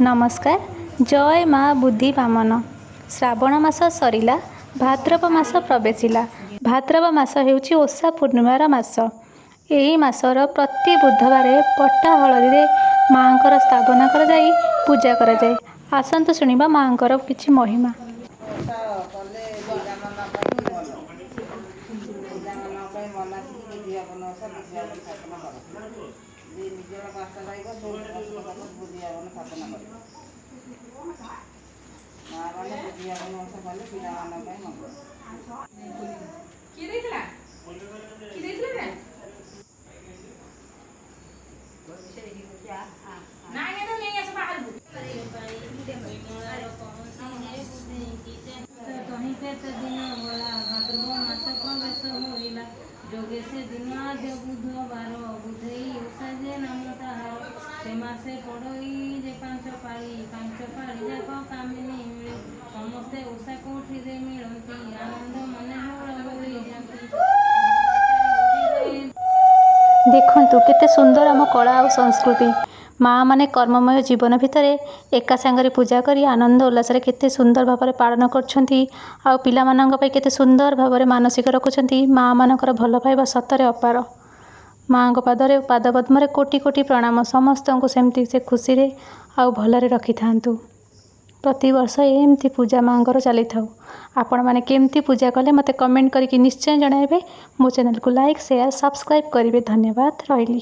ନମସ୍କାର, ଜୟ ମା ବୁଦ୍ଧି ବାମନ। ଶ୍ରାବଣ ମାସ ସରିଲା, ଭାଦ୍ରବ ମାସ ପ୍ରବେଶିଲା। ଭାଦ୍ରବ ମାସ ହେଉଛି ଓଷା ପୂର୍ଣ୍ଣିମାର ମାସ। ଏହି ମାସର ପ୍ରତି ବୁଧବାର ପଟା ହଳଦୀରେ ମାଆଙ୍କର ସ୍ଥାପନା କରାଯାଇ ପୂଜା କରାଯାଏ। ଆସନ୍ତୁ ଶୁଣିବା ମାଆଙ୍କର କିଛି ମହିମା। ଓଷା କଲେ ପିଲାମାନଙ୍କ ପାଇଁ ଭଲ। ପିଲାମାନଙ୍କ ପାଇଁ ମନାସିକି ବୁଦ୍ଧିବାବନ ଓଷା, ବୁଦ୍ଧିବାବନ ସ୍ଥାପନା କର। ଯିଏ ନିଜର କାଷ୍ଠା ରହିବ, ସେ ପାଖକୁ ବୁଦ୍ଧିବାବନ ସ୍ଥାପନା କରିବ। ମା ମାନେ ବୁଦ୍ଧିବାବନ ଓଷା କଲେ ପିଲାମାନଙ୍କ ପାଇଁ ମଙ୍ଗଳ। କିଏ ଦେଇଥିଲା? କିଏ ଦେଇଥିଲା ରେ? ନାଇଁ ନାଇଁ, ନେଇ ଆସ ବାହାରକୁ। ତହିଁ କେତେ ଦିନ ଗଲା, ଭାଦ୍ରବ ମାସ ପ୍ରବେଶ ହୋଇଲା। ଯୋଗେ ସେ ଦିନ ଆଦ୍ୟ ବୁଧବାର, ବୁଧେଇ ଓଷା ଯେ ନାମ ତାହାର। ସେ ମାସେ ପଡ଼ଇ ଯେ ପାଞ୍ଚ ପାଳି, ପାଞ୍ଚ ପାଳି ଯାକ କାମିନୀ ମିଳି। ସମସ୍ତେ ଓଷା କୋଠିରେ ମିଳନ୍ତି, ଆନନ୍ଦ ମନେ ହୁଳହୁଳି ଯାନ୍ତି। ଦେଖନ୍ତୁ କେତେ ସୁନ୍ଦର ଆମ କଳା ଆଉ ସଂସ୍କୃତି। ମାଆ ମାନେ କର୍ମମୟ ଜୀବନ ଭିତରେ ଏକା ସାଙ୍ଗରେ ପୂଜା କରି ଆନନ୍ଦ ଉଲ୍ଲାସରେ କେତେ ସୁନ୍ଦର ଭାବରେ ପାଳନ କରୁଛନ୍ତି ଆଉ ପିଲାମାନଙ୍କ ପାଇଁ କେତେ ସୁନ୍ଦର ଭାବରେ ମାନସିକ ରଖୁଛନ୍ତି। ମାଆ ମାନଙ୍କର ଭଲ ପାଇବା ସତରେ ଅପାର। ମାଆଙ୍କ ପାଦରେ, ପାଦ ପଦ୍ମରେ କୋଟି କୋଟି ପ୍ରଣାମ। ସମସ୍ତଙ୍କୁ ସେମିତି ସେ ଖୁସିରେ ଆଉ ଭଲରେ ରଖିଥାନ୍ତୁ। ପ୍ରତିବର୍ଷ ଏମିତି ପୂଜା ମାଆଙ୍କର ଚାଲିଥାଉ। ଆପଣମାନେ କେମିତି ପୂଜା କଲେ, ମୋତେ କମେଣ୍ଟ କରିକି ନିଶ୍ଚୟ ଜଣାଇବେ। ମୋ ଚ୍ୟାନେଲକୁ ଲାଇକ୍, ସେୟାର, ସବସ୍କ୍ରାଇବ୍ କରିବେ। ଧନ୍ୟବାଦ, ରହିଲି।